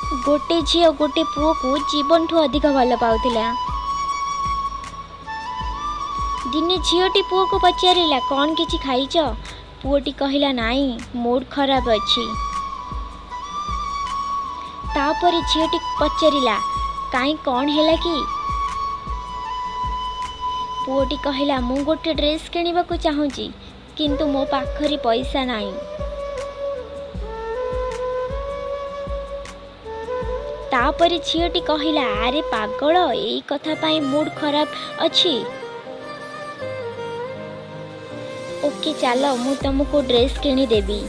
ଗୋଟେ ଝିଅ ଗୋଟେ ପୁଅକୁ ଜୀବନଠୁ ଅଧିକ ଭଲ ପାଉଥିଲା। ଦିନେ ଝିଅଟି ପୁଅକୁ ପଚାରିଲା, କ'ଣ କିଛି ଖାଇଛ? ପୁଅଟି କହିଲା, ନାଇଁ, ମୁଡ୍ ଖରାପ ଅଛି। ତାପରେ ଝିଅଟି ପଚାରିଲା, କାଇଁ, କ'ଣ ହେଲା କି? ପୁଅଟି କହିଲା, ମୁଁ ଗୋଟେ ଡ୍ରେସ୍ କିଣିବାକୁ ଚାହୁଁଛି, କିନ୍ତୁ ମୋ ପାଖରେ ପଇସା ନାହିଁ। ତାପରେ ଝିଅଟି କହିଲା, ଆରେ ପାଗଳ, ଏଇ କଥା ପାଇଁ ମୁଡ୍ ଖରାପ ଅଛି? ଓକେ, ଚାଲ, ମୁଁ ତମକୁ ଡ୍ରେସ୍ କିଣିଦେବି।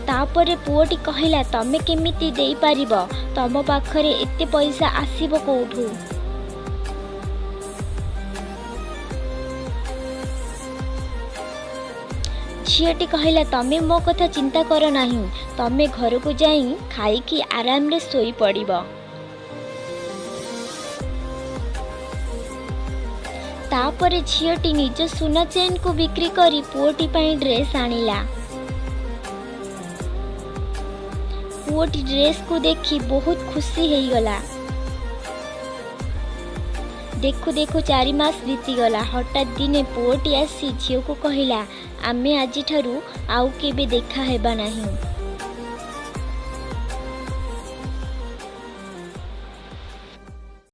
ତାପରେ ପୁଅଟି କହିଲା, ତମେ କେମିତି ଦେଇପାରିବ? ତମ ପାଖରେ ଏତେ ପଇସା ଆସିବ କୋଉଠୁ? ଝିଅଟି କହିଲା, ତମେ ମୋ କଥା ଚିନ୍ତା କର ନାହିଁ, ତମେ ଘରକୁ ଯାଇ ଖାଇକି ଆରାମରେ ଶୋଇପଡ଼ିବ। ତାପରେ ଝିଅଟି ନିଜ ସୁନା ଚେନ୍କୁ ବିକ୍ରି କରି ପୁଅଟି ପାଇଁ ଡ୍ରେସ୍ ଆଣିଲା। ପୁଅଟି ଡ୍ରେସ୍କୁ ଦେଖି ବହୁତ ଖୁସି ହେଇଗଲା। ଦେଖୁ ଦେଖୁ 4 ମାସ ବିତିଗଲା। ହଠାତ୍ ଦିନେ ପୁଅଟି ଆସି ଝିଅକୁ କହିଲା, ଆମେ ଆଜିଠାରୁ ଆଉ କେବେ ଦେଖା ହେବା ନାହିଁ।